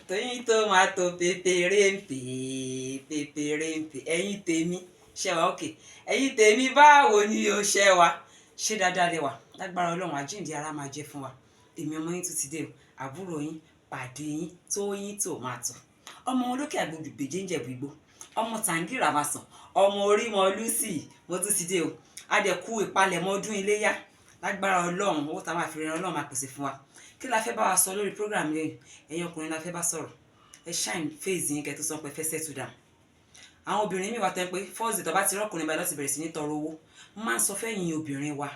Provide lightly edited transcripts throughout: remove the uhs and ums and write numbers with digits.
Tóyìn Tomato pèpèrèmpè pèpèrèmpè. Ẹ̀yin tèmi, ṣé wà? Okay. Ẹ̀yin tèmi, báwo ni o? Ṣé wà? Ṣé dáadáa lẹ wà? Lágbára Ọlọ́run, àjíǹde ara máa jẹ́ fún wa. Èmi ọmọ yín tún ti dé o, àbúrò yín, pàdé yín, Tóyìn Tomato, ọmọ olókè àgbòjù gbèjé ń jẹ̀bù igbó, ọmọ tàǹgìrà máa sàn, ọmọ orí mọ Lucy. Mo tún ti dé o. A dẹ̀ kú ìpalẹ̀mọ́ ọdún iléyá. Lágbára Ọlọ́run, owó tá a máa fi rẹran, Ọlọ́run máa pèsè fún wa. Kí la fẹ́ bá wa sọ lórí program yẹn? Ẹ̀yin ọkùnrin la fẹ́ bá sọ̀rọ̀. Ẹ shine face yín kẹ́ tó sọ pé fẹ́ settle down. Àwọn obìnrin mi wà tẹ́ pé first day tó bá ti rọ́kùnrin báyìí lọ́ti bẹ̀rẹ̀ sí ní tọrọ owó. Mo máa ń sọ fẹ́yìn obìnrin wa,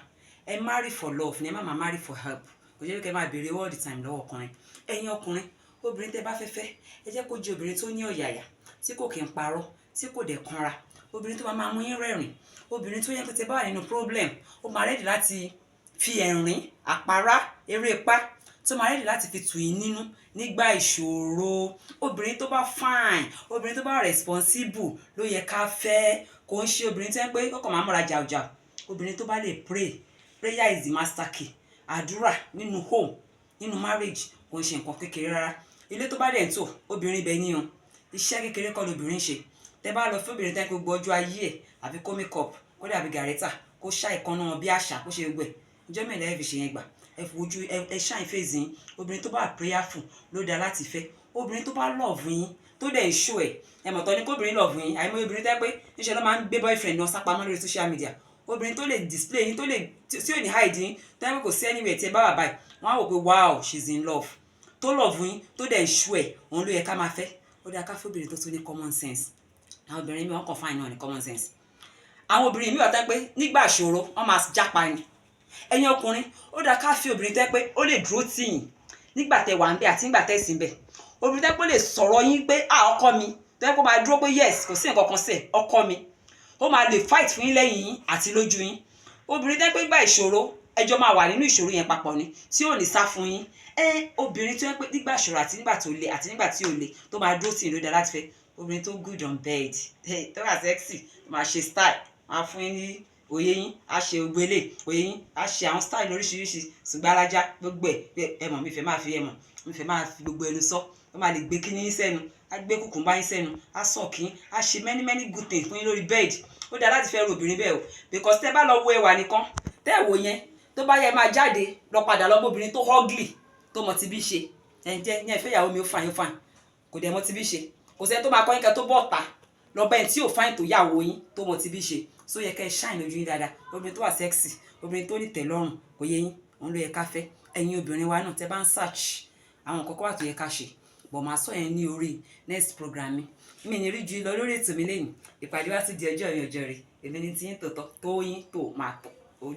ẹ marry for love ni, ẹ má máa marry for help. Kò jẹ́ kẹ́ máa béèrè all the time lọ́wọ́ ọkùnrin. Ẹ̀yin ọkùnrin, obìnrin tẹ́ bá fẹ́ fẹ́, ẹ jẹ́ kó jẹ́ obìnrin tó ní ọ̀yàyà, tí kò kí ń parọ́, tí kò dẹ̀ kanra, obìnrin tó máa máa mú yín rẹ́rìn, obìnrin tó yẹ pé tẹ́ bá wà nínú problem, ó máa ready láti fi ẹ̀rín àpárá eré ipá, tó máa ready láti fi tù yín nínú nígbà ìṣòro. Obìnrin tó bá fine, obìnrin tó bá responsible ló yẹ ká fẹ́. Kò ń ṣe obìnrin tó yẹ pé kọ́kọ́ máa múra jàùjàù. Obìnrin tó bá lè pray. Prayer is the master key. Àdúrà nínú home, nínú marriage, kò ń ṣe nǹkan kékeré rárá. Ilé tó bá dẹ̀ ń tò, obìnrin ibẹ̀ ni o. Iṣẹ́ kékeré kọ́ lobìnrin ṣe. Tẹ́ bá lọ fún obìnrin tẹ́ pé gbogbo ọjọ́ ayé ẹ̀, àfi kó make up, kó dàbí gàrẹ́tà, kó ṣá ìkànnà wọn bí àṣà, kó ṣe gbogbo ẹ̀, ìjọ́ mẹ́rin ẹ fi ṣe yẹn gbà? Ẹ fi ojú ẹ shine face yín. Obìnrin tó bá prayerful ló dáa láti fẹ́. Obìnrin tó bá love yín, tó dẹ̀ ń show ẹ̀. Ẹ mọ̀ tọ́ ni kóbìnrin love yín. Àìmọye obìnrin tẹ́ pé níṣẹ́ ló máa ń gbé boyfriend náà sápamọ́ lórí social media. Obìnrin tó lè display yín, tó lè tí ò ní hide yín, tó yẹ pé kò sí anywhere tí ẹ bá wà báyìí, wọ́n á wò pé, "Wow, she's in love." Tó love yín, tó dẹ̀ ń show ẹ̀, òun ló yẹ ká máa fẹ́. Ó dáa ká fẹ́ obìnrin tó tún ní common sense. Àwọn obìnrin mi, wọ́n kàn fine náà ní common sense. Àwọn obìnrin mi wà tẹ́ pé nígbà ìṣòro, wọ́n máa jápa ni. Ẹ̀yin ọkùnrin, ó dáa ká fi obìnrin tẹ́ pé ó lè dúró tì yín nígbà tẹ́ wà ń bẹ̀ àti nígbà tẹ́ sí ń bẹ̀. Obìnrin tẹ́ pé ó lè sọ̀rọ̀ yín pé, "Ah, ọkọ mi," tẹ́ pé ó máa dúró pé, "Yes, kò sí nǹkan kan sẹ̀, ọkọ mi." Ó máa lè fight fún yín lẹ́yìn yín àti lójú yín. Obìnrin tẹ́ pé gbà ìṣòro, ẹjọ́ máa wà nínú ìṣòro yẹn papọ̀ ni, tí ò ní sá fún yín. Ẹ obìnrin tó yẹ pé nígbà ìṣòro àti nígbà tó le àti nígbà tí ò le, tó máa dúró tì yín ló dáa láti fẹ́. Obìnrin tó good on bed, tó wà sexy, tó máa ṣe style, máa fún yín ní òye yín, á ṣe ògbélé òye yín, á ṣe àwọn style oríṣiríṣi, ṣùgbọ́n alájá gbogbo ẹ̀. Ẹ mọ̀ mi fẹ́ máa fi, ẹ mọ̀ mi fẹ́ máa fi gbogbo ẹnu sọ. Ó máa lè gbé kíní yín sẹ́nu, á gbé kùkùmbá yín sẹ́nu, á sọ̀ kí, á ṣe many many good things fún yín lórí bed. Ó dáa láti fẹ́ ru obìnrin bẹ́ẹ̀ o, because tẹ́ bá lọ wo ẹwà nìkan tẹ́ ẹ̀ wò yẹn, tó bá yẹ, máa jáde lọ padà lọ bóbìnrin tó ugly, tó mọ̀ ti bí ṣe. Ẹ̀ ń jẹ́ ní ẹ̀fẹ́ ìyàwó mi, ó fine, ó fine, kò dẹ̀ mọ̀ ti bí ṣe. Kò sẹ́ni tó máa kọ́ yín kẹ́ tó bọ̀ ta lọ bẹ́ẹ̀ tí ò fine tó yàwó yín tó mọ̀ ti bí ṣe. So yẹ kẹ́ ẹ shine ojú yín dáadáa. Obìnrin tó wà sexy, obìnrin tó ní tẹ́lọ́rùn, kò yẹ yín, òun ló yẹ ká fẹ́. Ẹ̀yin obìnrin wa náà, tẹ́ bá ń search, àwọn nǹkan kan wà tó yẹ ká ṣe bọ̀, máa sọ yẹn ní orí next program mi. Mi ní rí ju lọ lórí ètò mi lẹ́yìn. Ìpàdé wa ti di ọjọ́ mi, ọjọ́ rẹ̀. Èmi ní tiyín tòótọ́, Tóyìn Tomato. Ó.